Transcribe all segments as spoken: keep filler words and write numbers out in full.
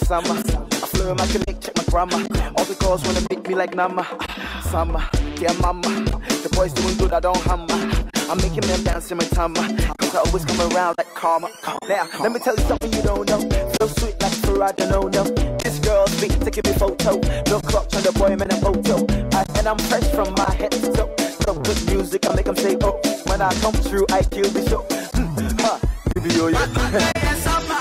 Summer, I flew in my connect, check my grammar. All the girls wanna pick me like Nama. Summer, yeah, mama. The boys doing good, I don't hammer. I'm making them dance in my timer. Cause I always come around like karma. Now, let me tell you something you don't know. Feel sweet like Farida, no, no. This girl's big, taking me photo. No clutch on the boy, man, a photo. I, and I'm fresh from my head to toe. So good music, I make 'em say, oh. When I come through, I kill the show. Hmm, ha, baby, oh yeah.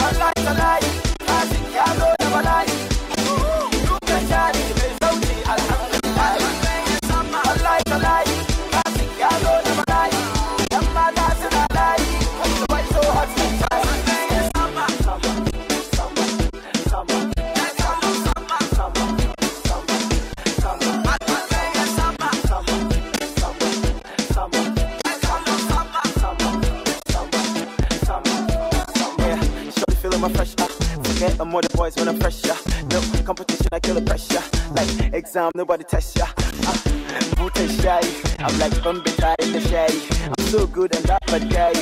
Yeah, shorty feeling my fresh. Ah. Forget I'm other boys when I'm fresher. No competition, I kill the pressure. Like exam, nobody test ya. Ah, who take shy? I'm like Bumbi in the shy. I'm so good and that bad guy.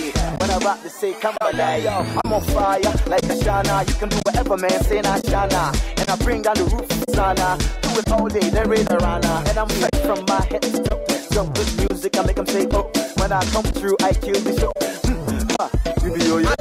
When I rock the say, come alive. I'm on fire like Ashana. You can do whatever, man. Say na Shana. And I bring down the roof, Sana. Do it all day, then rain Arana. And I'm fresh from my head to toe. Jump with music, I make 'em say, oh. When I come through, I kill the show. Hmm, ha, you be yo, yo.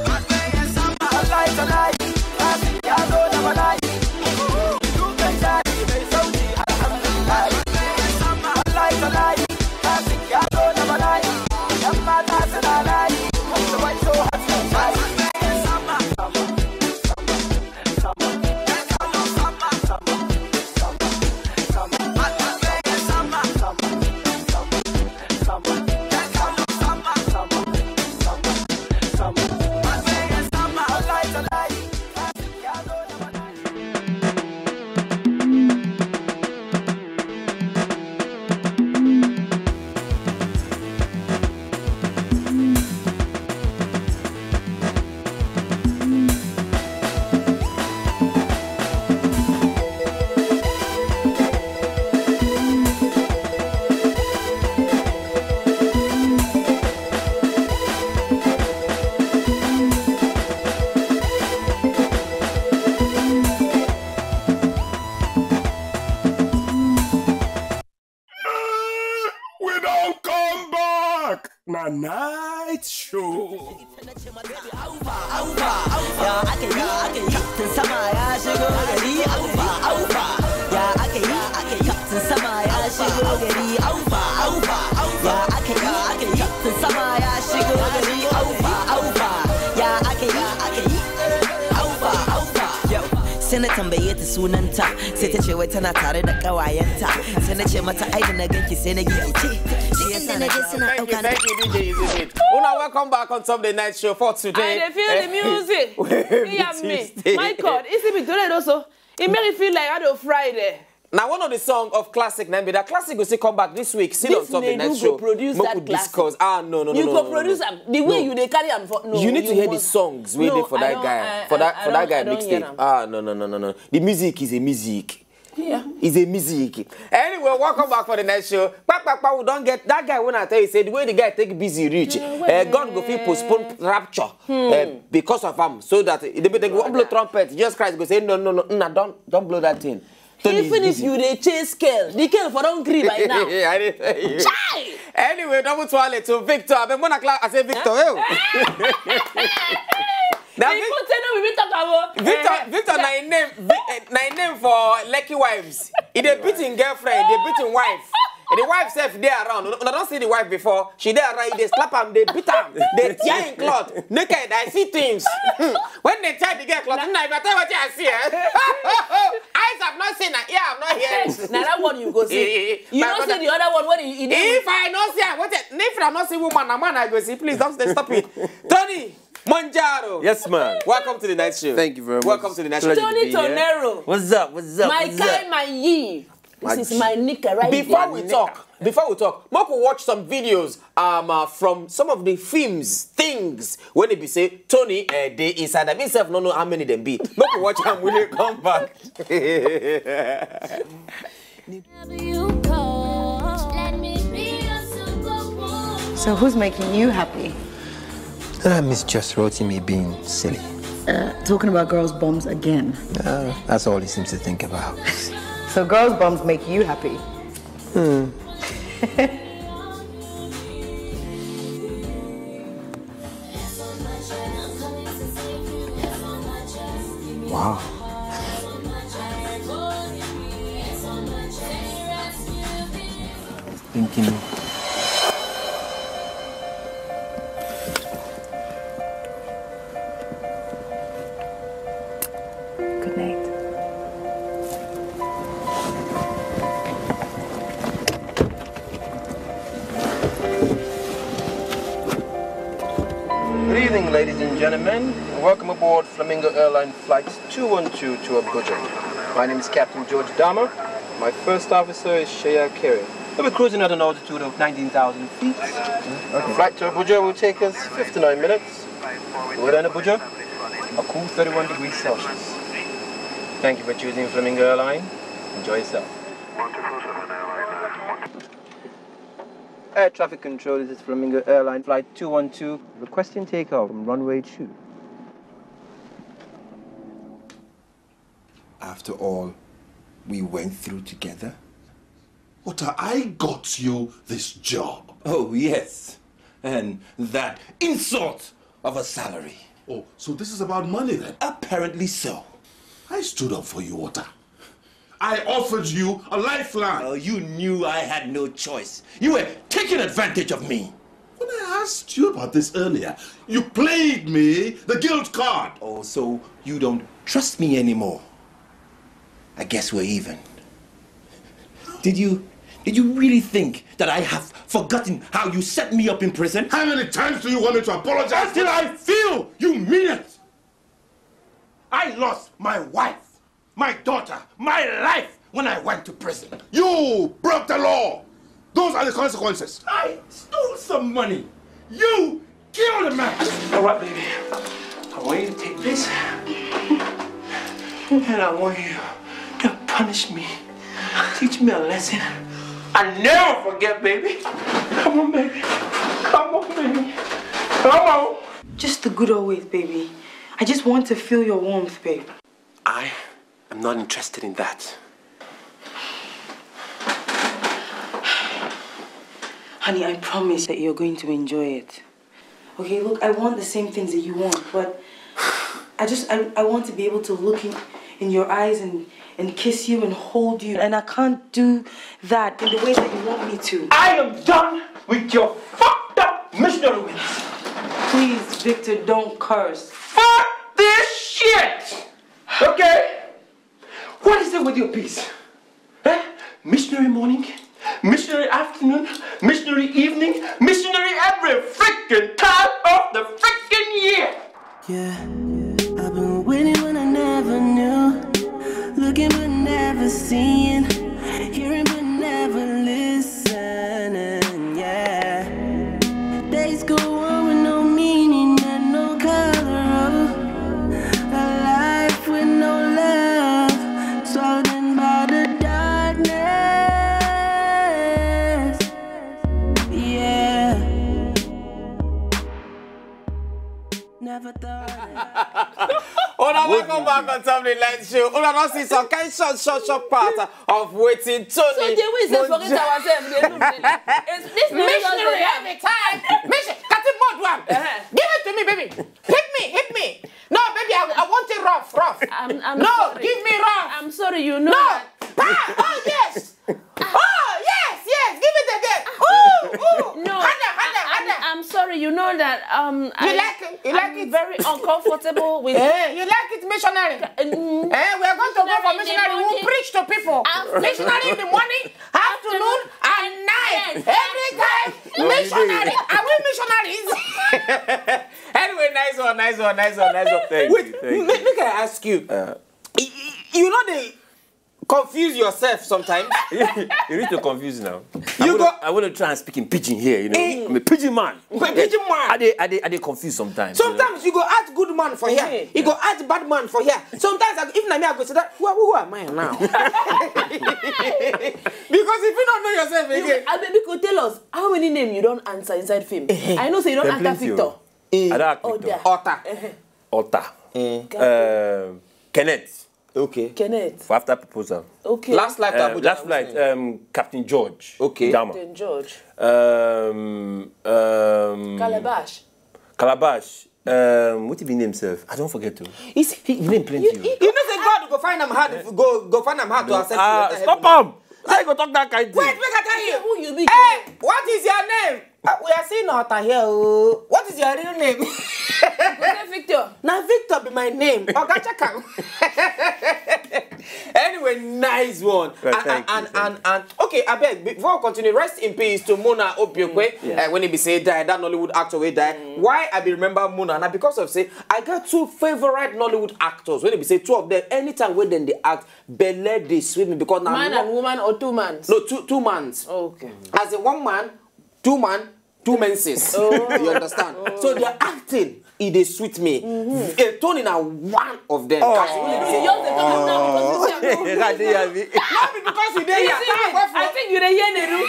We don come back. Na night show. Ya aka yi, ya aka yi, kaftin sama ya shigo gari. Aufa, aufa. Ya aka yi, aka yi, kaftin sama ya shigo gari. Aufa, aufa, aufa. Ya aka yi, aka yi, kaftin sama ya shigo gari. Aufa, aufa. Ya aka yi, aka yi. Aufa, aufa. Yau, sai na tambaye ta sunanta, sai ta ce wai tana tare da ƙawayenta. Sai na ce mata, "Ai da na ganki sai na gigice." Shi yasa na Thank you, thank you, D J Easy Beat. Una, welcome back on top of the night show for today. I dey feel the music. Every Hear me. Tuesday. My God, is it me today also? It make me feel like I do Friday. Now, one of the song of classic, na be that classic go still come back this week. Still on This top of the night Nedu go show. produce Make that we classic. Discuss. Ah, no, no, no, You no, go no, produce no. am the way No. You dey carry am for. No, You need to you hear the must. Songs wey No, dey for I that don't- guy, I- for that I- for I that don't- guy I don't hear mixtape. am. Ah, no, no, no, no, no. The music is a music. Yeah. Is a music. Anyway, welcome back for the next show. Pa, pa, pa, we don't get that guy when I tell you, say the way the guy take busy reach. Uh, God go fit postpone rapture uh, because of him, so that they, they go blow trumpet. Jesus Christ go say, "No, no, no, no, don't, don't blow that thing." Tony is Even if busy. You dey chase girl, the girl for don gree by now. I dey tell you. Anyway, double twale to Victor. Abeg, Mona Clark, I say Victor. Hey. Now, He put say no, we will talk about. Victor, Victor, na him name, Vi- eh, na him name for Lekki wives. He dey beat him girlfriend, dey beat him wife. And the wife sef dey around. Una don see the wife before. She dey around, he dey slap am, dey beat am, dey tear him cloth. Naked, I see things. Hmm. When they tear the girl cloth, na if I tell you wetin I see, eh? Eyes have not seen, and ear have not heard. Na that one you go see. You My know brother, say the other one when he, he dey If I no see, I wait. If I no see woman, na man I go see. Please don't stay, stop it. Tony Monjaro. Yes, man. Welcome to the night show. Thank you very much. Welcome to the night show. Pleasure Tony to be here. Tonero. What's up? What's up? My What's up? Kai, my Yi. This is my nigga right Before here. We talk, before we talk, make we watch some videos um uh, from some of the films, things when it be say Tony uh, dey inside. I mean, self no know how many them be. Make we watch am when we come back. So who's making you happy? I miss just Rotimi being silly. Uh, talking about girls' bums again. Uh, that's all he seems to think about. So girls' bums make you happy? Hmm. Wow. Thinking. Good night. Good evening, ladies and gentlemen. Welcome aboard Flamingo Airline Flight two one two to Abuja. My name is Captain George Dahmer. My first officer is Shea Carey. We'll be cruising at an altitude of nineteen thousand feet. Okay. Flight to Abuja will take us fifty-nine minutes. We're in Abuja. A cool thirty-one degrees Celsius. Thank you for choosing Flamingo Airline. Enjoy yourself. Air traffic control, this is Flamingo Airline Flight two one two, requesting takeoff from runway two. After all we went through together? What, I got you this job? Oh, yes. And that insult of a salary. Oh, so this is about money then? Apparently so. I stood up for you, Walter. I offered you a lifeline. Oh, you knew I had no choice. You were taking advantage of me. When I asked you about this earlier, you played me the guilt card. Oh, so you don't trust me anymore? I guess we're even. Did you, did you really think that I have forgotten how you set me up in prison? How many times do you want me to apologize? Until I feel you mean it. I lost my wife, my daughter, my life when I went to prison. You broke the law. Those are the consequences. I stole some money. You killed a man. All right, baby. I want you to take this. And I want you to punish me. Teach me a lesson I never forget, baby. Come on, baby. Come on, baby. Come on. Just the good old ways, baby. I just want to feel your warmth, babe. I am not interested in that. Honey, I promise that you're going to enjoy it. Okay, look, I want the same things that you want, but I just, I, I want to be able to look in, in your eyes and, and kiss you and hold you. And I can't do that in the way that you want me to. I am done with your fucked up missionary ways. Please, Victor, don't curse. Fuck this shit! Okay? What is it with your peace? Eh? Missionary morning, missionary afternoon, missionary evening, missionary every freaking time of the freaking year. Yeah, I've been waiting when I never knew, looking but never seeing, hearing but never listening. Yeah, days go on with no meaning and no color. Oh, a life with no love, swallowed in by the darkness. Yeah. Never thought. Una welcome back on Top of the Line Show. Una don see some kind short, short, short part of wetin Tony. So the way we forget ourselves, they look. It's this missionary every time. Mission, Katim Modwan. Give it to me, baby. Hit me, hit me. No, baby, I, I want it rough, rough. I'm, I'm no, sorry. Give me rough. I'm sorry, you know. No. That. Ah, oh, yes. Oh, yes, yes. Give it again. Oh, oh. No. Harder, harder, harder. I'm, I'm sorry, you know that. Um, you I, like it? You like I'm it? Very uncomfortable with. Eh, you like it, missionary? Mm. Eh, we are going to go for missionary. Missionary in the morning. Who preach to people. After. Missionary in the morning, afternoon, and night. Every time. No, missionary. Are we missionaries? Anyway, nice one, nice one, nice one, nice one. Thank you, thank you. Make I ask you. Uh, y-, y-, you know they confuse yourself sometimes. You need to confuse now. You go. I want to try and speak in pidgin here. You know, eh. I'm a pidgin man. But pidgin man. I dey, I dey, I dey confuse sometimes. Sometimes you go act good man for here. You go act bad man for here. Sometimes I, if na me, I go say that. Who, who am I now? Because if you don't know yourself again. Abeg, you go tell us how many name you don answer inside film. Eh. I know say you don act Victor. Eh. I don act Victor. Otta. Otta. Otta. Uh, Kenneth Okay. Kenneth. for After Proposal. Okay. Last life Uh, Abuja. last flight, um, Captain George. Okay. Dama. Then George. Um, um, Calabash. Calabash. Um, what did he name himself? I don't forget to. Is He, he name plenty. You- Oh. you- You know say God go find am hard if go go find am hard to accept Ah, you. Stop am. How you go talk that kind thing? Wait, make I tell you. Who you be? Hey, what is your name? Uh, we are seeing Otta here. Oh. What is your real name? Go say Victor. Now Victor be my name. Oga check am. Anyway, nice one. Well, and, thank you, and, thank and, and okay, I beg before we continue, rest in peace to Mona Obiokwe. Yeah. Uh, when he be say die, that Nollywood actor wey die. Why I be remember Mona? Now because of say I got two favorite Nollywood actors. When he be say two of them, anytime when them they act, belle they sweet me because now Man and woman or two mans? No, two two mans. Okay. As a one man, two man, two menses. You understand? So their acting, it dey sweet me. A Tony na one of them. You just dey talk am now because you say You can't hear me. Not be because you dey You here. see me? I think you dey hear Neru.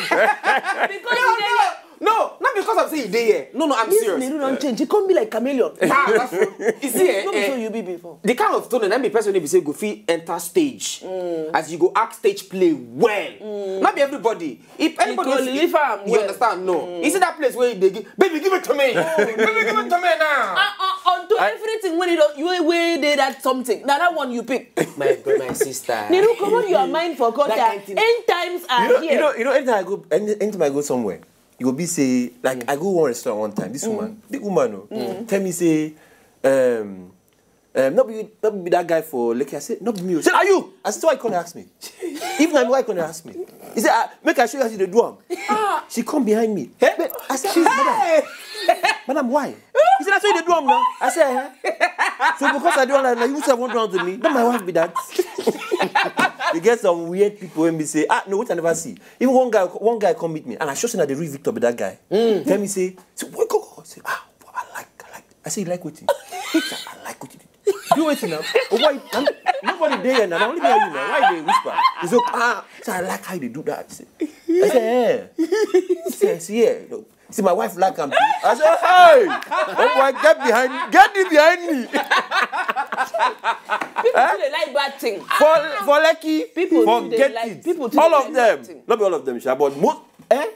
Because No, you dey no, no, not because I'm saying you dey here. No, no, I'm this serious. Neru don change. He come be like chameleon. Ah, that's true. You see, eh, No be eh, so you be before. The kind of Tony na be person wey be say go fit enter stage as you go act stage play well. Not be everybody. If anybody go else- leave am you well. Understand? No. You see that place where they give, baby, give it to me. Baby, give it to me now. Uh, uh, unto everything when you don't you wey dey that something. Now that one you pick. My God, my sister. Neru, comot your mind for God. That kind thing. End times are You know, here. you know, you know, anytime I go, any, anytime I go somewhere, you go be say, like, I go one restaurant one time. This woman, big woman, oh, tell me say, um, um, not be, not be that guy for Lekki. I say, not be me. Oh. Say, are you? I said, why you come ask me? If not, why you come ask me? He said, ah, make I show you how you dey do am. She come behind me. Hey, I said, ah, madam, madam, why? He said, that's what you dey do am now. I said, eh? So because I do am like, now you sef wan do am to me. Not my wife be that. You get some weird people when we say, ah, no, what I never see. Even one guy, one guy come meet me, and I sure say na the real Victor be that guy. Tell me say, so what go go? Say, ah, I like, I like. I say, you like wetin? He say, I like wetin. Do wetin now? Oh, why? I'm, nobody dey here now. Na only me and you now. Why you dey whisper? He say, ah, so I like how you dey do that. I say, eh. He say, see here. See, my wife like am too. I say, hey, oh boy, get behind, get thee behind me. People too dey like bad thing. For for Lekki, People too forget dey like- it. people too All dey of like them, nothing. Not be all of them, sha, but most. Eh?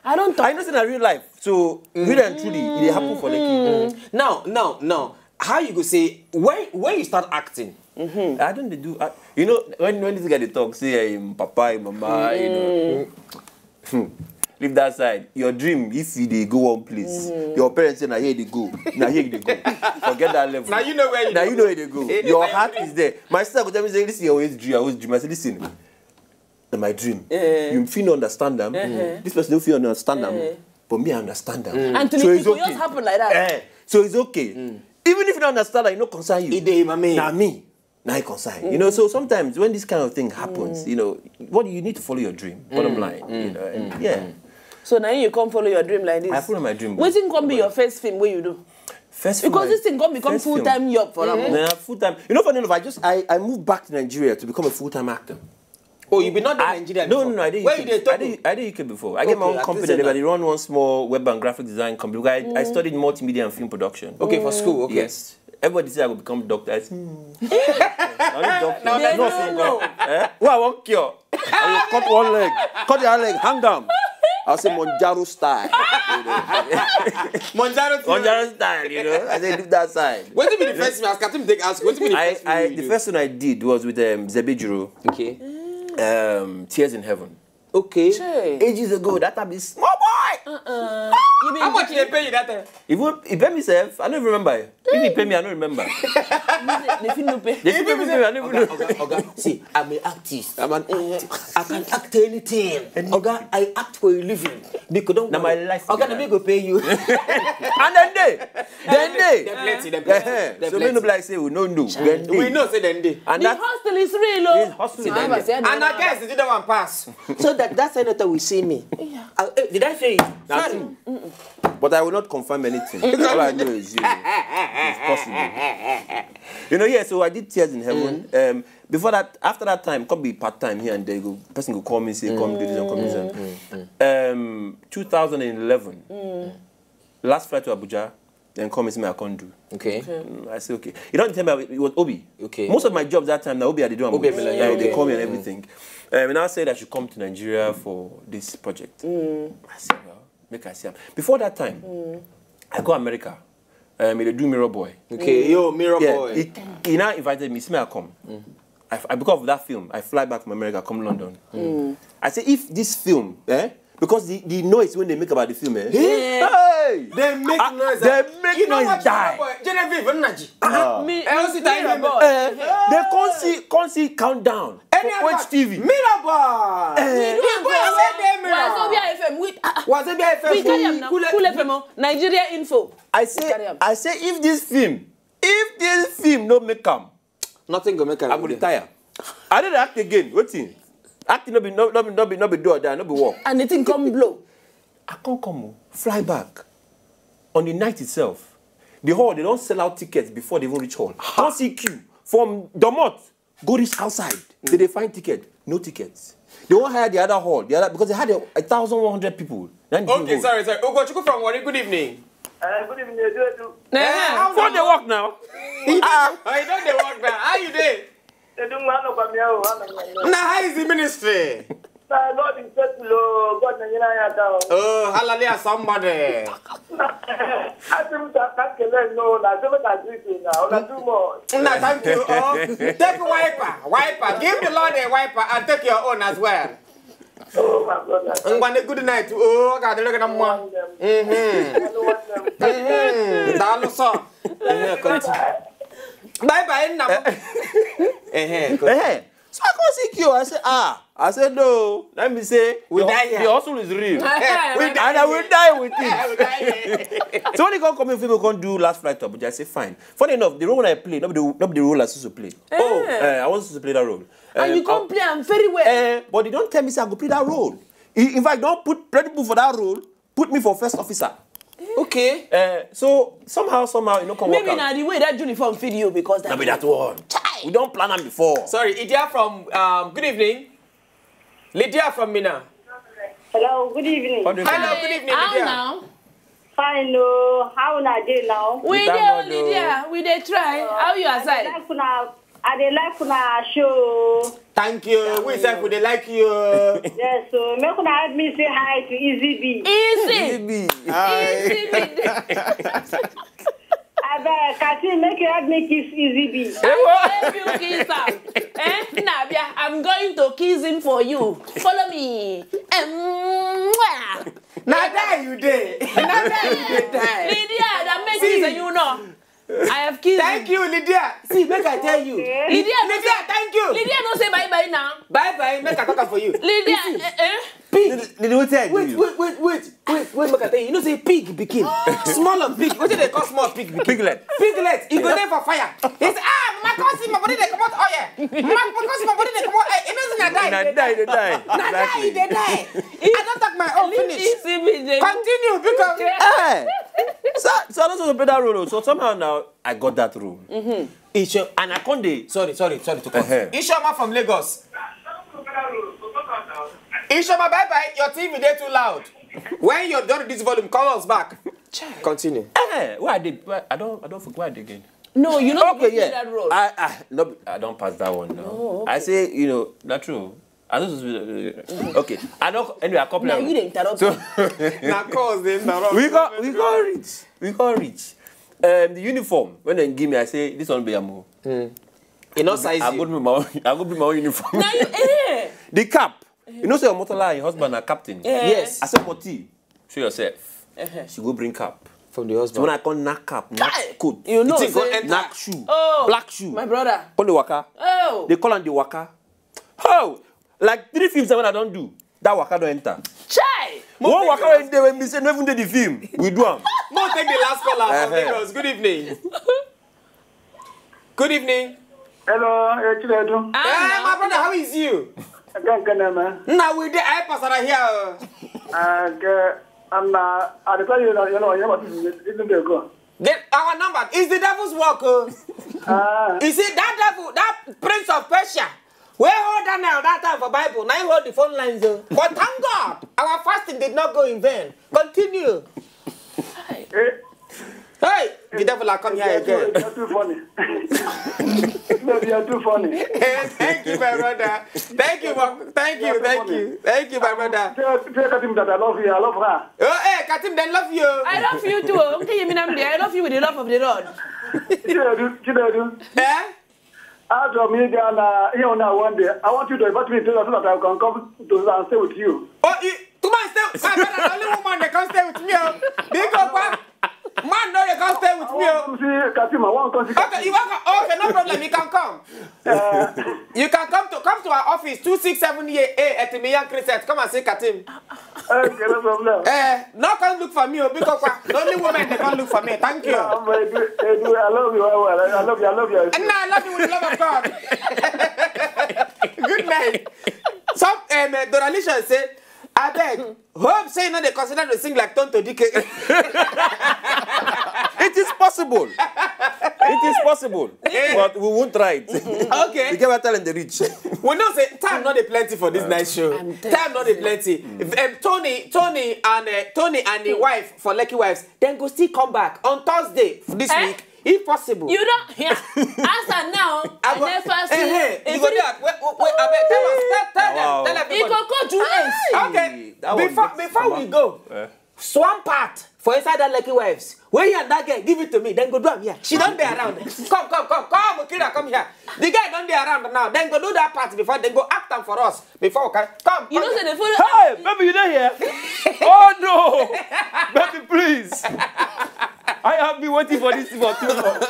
I don't I talk. Know say na real life. So really and truly, it dey happen for Lekki. Now, now, now, how you go say when when you start acting? I don't dey do. I, you know, when when this guy dey talk, say eh, him papa, him mama, you know. Hmm. Leave that side. Your dream, if you dey go one place, your parents say na here they go, na here they go. Forget that level. Now you know where you Now dey you go. know where they go. Eh, Your na your heart dream. Is there. My sister go tell me say, listen, your always dream. I always dream. I say, listen, na my dream. Eh. You feel understand them. This person don't feel understand them. But me, I understand them. And to So me, it's it go okay. Just happen like that. Eh, so it's okay. Even if you don't understand, I no concern you. It dey, my man. Na me. Na I concern. You know, so sometimes when this kind of thing happens, you know, what you need to follow your dream. Bottom line. You know, and yeah. So now you come follow your dream like this. I follow my dream. Wetin come be your first film wey you do? First Because film, this thing come become first film. Full time job for am. Nah, full time. You know, funny enough, I just I, I moved back to Nigeria to become a full time actor. Oh, you be not in I- Nigeria No, before. no, no, I did Where U K. You dey talk? I did, I did U K before. I get my Okay, own I company. think Then I say dey run one small web and graphic design company. Because I, I studied multimedia and film production. Okay, for school. Okay. Yes. Everybody say I go become doctor. I say, hmm. Only doctor. They No, don't so know. Eh? Who I wan cure? I will cut one leg, cut your leg, hang down. I'll say Monjaro style. You know? Monjaro. Monjaro style, you know. I say do that side. Wetin be the first thing? As Katim take ask, wetin be the I, first thing I, you the do? First one I did was with um, Zebejiro, Okay. um, Tears in Heaven. Okay. Hey. Ages ago, that time be small boy. You be How much they pay you that time? Even he pay me self, I don't even remember. If he pay me, I don't remember. They fit no pay. They fit pay me, I don't even Oga, know. oga, oga. See, I'm an artist. I'm an artist. I can act anything. Oga, I act for a living. Because don't Na worry. My life Oga, be na me go pay you. And then they, then they. They're plenty. They're Yeah. plenty. They're So me no plenty. Be like say we no know. Then they. We know say then they. And The that hostel is real, oh. This hostel is Mama real. say I And don't I know. Guys, they did that one pass. So that that senator will see me. Uh, eh, did I say it? Now Sorry. But I will not confirm anything. All I know is, you know, it's possible. You know, yeah, so I did Tears in Heaven. Um, before that, after that time, could be part time here and there, go, person go call me, say, come do this and come do this. And, um, two thousand eleven, last flight to Abuja, then come and see me, I can't do. Okay. Mm, I say, okay. You don't tell me it was Obi. Okay. Most of my jobs that time, now Obi, I did do. Obi Emele, Yeah, okay. They call me and everything. Um, and I said I should come to Nigeria for this project. I said, well, make I see am. Before that time, I go America. Um, they do Mirror Boy. Okay. Yo, Mirror Yeah, Boy. he, he now invited me. See me, I come. I, I, because of that film, I fly back from America, come London. I say, if this film, eh? Because the, the noise when they make about the film, eh? Yeah. Hey! They make Ah, noise. They make You know noise what? die. Boy, Genevieve, Nnaji. Me, Eh, what's the time Mirror you Boy. Eh, they can't see, can't see countdown. Any For other H T V. Mirror Boy. Eh. You go and say they Mirror. Wazobia F M. We, ah, ah, Wazobia F M. we carry am now. Cool Cool F M. Oh. Nigeria Info. I say, Carry am. I say, if this film, if this film no make am, Nothing go make am. I go retire. I don't act again. Wetin? Acting no be no no be no be no be do or die, no be work. And the thing come blow. I can't come, oh, fly back. On the night itself, the hall, they don't sell out tickets before they even reach hall. Can't see queue from Domot, go reach outside. They dey find ticket, no tickets. They won't hire the other hall, the other because they had a, a thousand one hundred people. Then the Okay, thing go. Sorry, sorry. Ugochukwu from Warri, good evening. Uh, good evening, Edu Edu. Eh, how Before they work now. Oh, you don't dey work now. How you dey? Edu nwa anọkwa m ya o, anọ m ya. Now, how is the ministry? Na God is faithful o, God na-enyere anyị aka o. Oh, hallelujah, somebody. Asị m ka ka m kelee nnọọ na asị m ka Kristo na ọ na-atụ m ọ. Nna, thank you. Oh, take wiper, wiper. Give the Lord a wiper and take your own as well. Oh, my brother. Ngwa, good night. Oh, ọ ga-adịrị gị na mma. Nwanne m. Nwanne m. Mm, daalụ sọ. Ehe, continue. Bye bye, nna m. Ehe, continue. Eh, so I come see queue. I say, ah. I said, no. Let me say, We the, die here. The hustle is real. Eh, we die And I will here. Die with Eh, we it. Die here. So when they come come in, people come do last flight up, but I say fine. Funny enough, the role when I play, not the not the role I supposed to play. Oh. Uh, I was supposed to play that role. And Um, you come play am very well. Uh, but they don't tell me say I go play that role. In in fact, don't put plenty people for that role. Put me for first officer. Okay. Uh, so somehow, somehow, you know, come Maybe work na out. The way that uniform fit you because that. No be that one. We don't plan am before. Sorry, Lydia from um, good evening. Lydia from Minna. Hello, good evening. What do you think? Hello, good evening, How Lydia. Now? Fine, oh, how una dey now? We We dey thank God, Lydia. We dey try. How you I dey aside? Like una, I dey like una show. Thank you. We sef we dey like you. Yes, so make una help me say hi to Easy B. Easy. Baby. Easy. Abeg, Kasim, make you help me kiss Easy B. Help you kiss am. Eh? Nabia, I'm going to kiss him for you. Follow me. Em, mwah. Na die you dey. Na die you dey die. Lydia, that makes me say you know. I have kissed Thank him. You, Lydia. See, make I tell you. Lydia, no Lydia, thank you. Lydia, no say bye bye now. Bye bye. Make I talk am for you. Lydia, eh, eh? Pig. Did, did what I do Wait, you? Wait, wait, wait, wait, wait, make I tell you. You know say pig pikin. Small of pig. Wetin they call small pig pikin? Piglet. Piglet. You go there for fire. He say, ah, my cousin, my body they come out. Oh yeah. My, my cousin, my body they come out. Eh, you know say na die. Na die, they die. Na die, they die. I don't talk my own finish. Easy B J. Continue because. Eh. So, so I don't supposed to play that role. So somehow now I got that role. Isho, and I can't dey. Sorry, sorry, sorry to cut. Uh-huh. Ishoma from Lagos. Ishoma, bye bye. Your T V dey too loud. When you done this volume, call us back. Continue. Eh, where I did? Where, I don't, I don't forget where I did again. No, you know Okay, yeah. That role. I, I, no, I don't pass that one now. Oh, I say, you know, not true. I don't. Okay, I don't. Anyway, I couple. Now you dey interrupt. So Na cause they interrupt. We got, we got rich. We got rich. Um, the uniform when they give me, I say this one be a move. You know size I you. Go bring my own. I go bring my own uniform. Now you, eh? The cap. You know, say Omotola, your husband, a captain. Eh. Yes. I said, Moti, show yourself. She go bring cap. From the So husband. When I come knack cap, knack coat, You know, It go say, enter. Knack shoe, Oh, black shoe. My brother. Come the waka. Oh. They call am the waka. How? Like three films when I don't do, that waka don't enter. Chai. One waka when they when me say no even dey the film, we do am. Mo take the last caller from Uh-huh. Lagos. Good evening. Good evening. Hello, Echinedu. Eh, my brother, how is you? Again, can I, man? Now we dey I pasara here. Oh. And uh, I'm uh, I tell you, you know, you know what is it go. Get our number. It's the devil's work. Oh. Ah, You see that devil, that prince of Persia, we hold Daniel that time for Bible. Now he hold the phone lines. Oh. But thank God, our fasting did not go in vain. Continue. eh, Hey, The devil are come here again. You're too funny. No, you're too funny. Thank you, my brother. Thank you, thank you, thank you, thank you, my brother. Tell, tell Katim that I love you. I love her. Oh, hey, Katim, they love you. I love you too. Okay, you mean I'm there. I love you with the love of the Lord. Chinedu, Chinedu. Eh? Out of me, Ghana, you know, one day, I want you to invite me to so that I can come to and stay with you. Oh, you, come and stay. My brother, the only woman that can stay with me. Oh. Big up, man. Man, no, they can't stay with me. Oh. Come see Katima. One come see. Okay, you want to, okay, no problem. You can come. Uh, you can come to come to our office, two six seven A A at Miyan Crescent. Come and see Katim. Okay, no problem. Eh, no come look for me, oh, because the only woman they can't look for me. Thank you. No, but I do, I do. I love you. I, I love you. I love you. And I love you with the love of God. Good night. Some um, uh, Doralisha say, I beg. Hope say no dey consider to sing like Tonto D K. It is possible. It is possible. But we won't try it. Okay. We get better than the rich. We know say time not dey plenty for this nice show. Time not dey plenty. If, um, Tony, Tony and uh, Tony and the wife for Lucky Wives, then go still come back on Thursday this week. If possible. You don't hear. Answer now. I go, next first eh, eh, you go there. Wait, wait, wait, abeg, tell us, tell, tell them, tell everybody. Ikoko Julius. Okay. Before before we go, Swamp part for inside that Lucky Wives. When you and that girl give it to me, then go do am here. She don't be around. Come, come, come, come, Okira, come here. The girl don't be around now. Then go do that part before, then go act am for us before we can come. You know, say they follow. Hey, baby, you know here? Oh no, baby, please. I have been waiting for this for too long.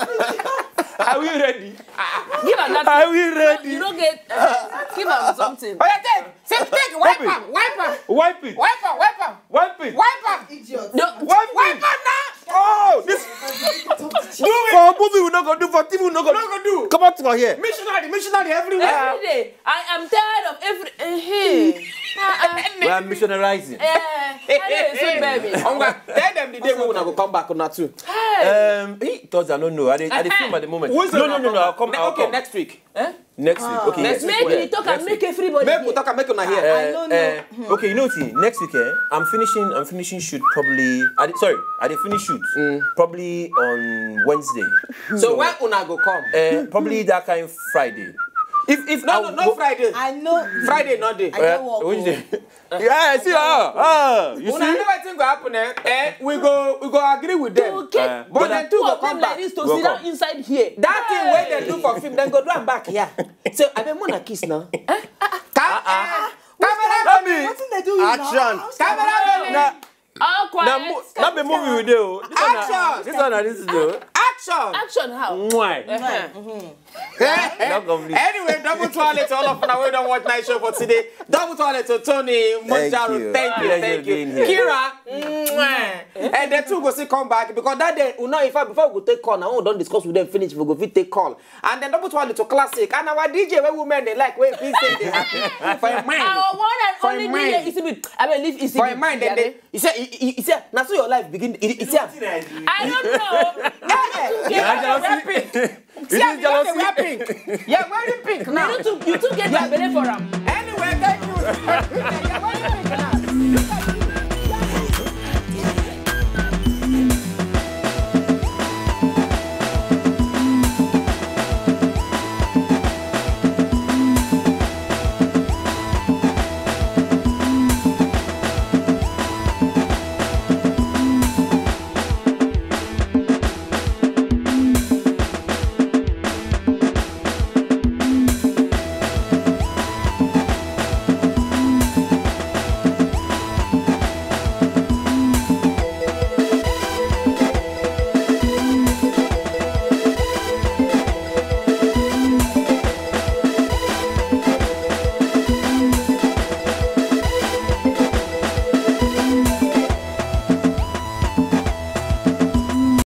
Are we ready? Give am that. Are we ready? You don't get. Uh, give am something. Oh, yeah, take. Say, take, wipe am, wipe am. Wipe it. Wipe am, wipe am. Wipe it. Wipe am. Idiot. No, wipe am now. Oh, this. Do it. For movie we no go do, for T V we no go do. Come out for here. Missionary, missionary everywhere. Every day. I am tired of every. Uh-huh. We are missionarizing. Eh, anyway, so baby. Tell them the day we wanna go come back on that too. Hey. Um, he thought I don't know. I dey, I dey film at the moment. No, no, no, no. I'll come. I'll come next week. Eh? Next week. Okay, yes. Make we talk and make everybody. Make we talk and make una hear. I don't know. Okay, you know what? Next week, eh, I'm finishing. I'm finishing shoot probably. I dey, sorry, I dey finish shoot probably on Wednesday. So when una go come? Uh, probably that kind Friday. If if no no no Friday. I know Friday no day. I don't work. Wednesday. Yeah, I see. Ah, ah, you see. Una know wetin go happen, eh? Eh, we go, we go agree with them. Okay. But then two go come back. Like this to sit down inside here. That thing wey they do for film, then go do am back here. So I be wanna kiss now. Camera. Wetin they do you now? Action. Camera. All quiet. That be movie we do. Action. This one, this is do. Action. Action how? Mwah. Anyway, double toilet to all of una wey don watch night show for today. Double toilet to Tony Monjaro. Thank you, thank you. Kira, mwah. And the two go still come back because that day, you know, in fact, before we go take call, now we don discuss with them finish, we go fit take call. And then double toilet to Classic. And our D J, where women they like, where we say they happy. For a mind. Our one and only D J is me. I believe is for a mind. Then they, he said, he, he, he said, now so your life begin. He, he said, I don't know. Yeah, yeah, yeah. It is jealousy. You're wearing pink. You're wearing pink now. You too, you too get your belly for am. Anyway, thank you. You're wearing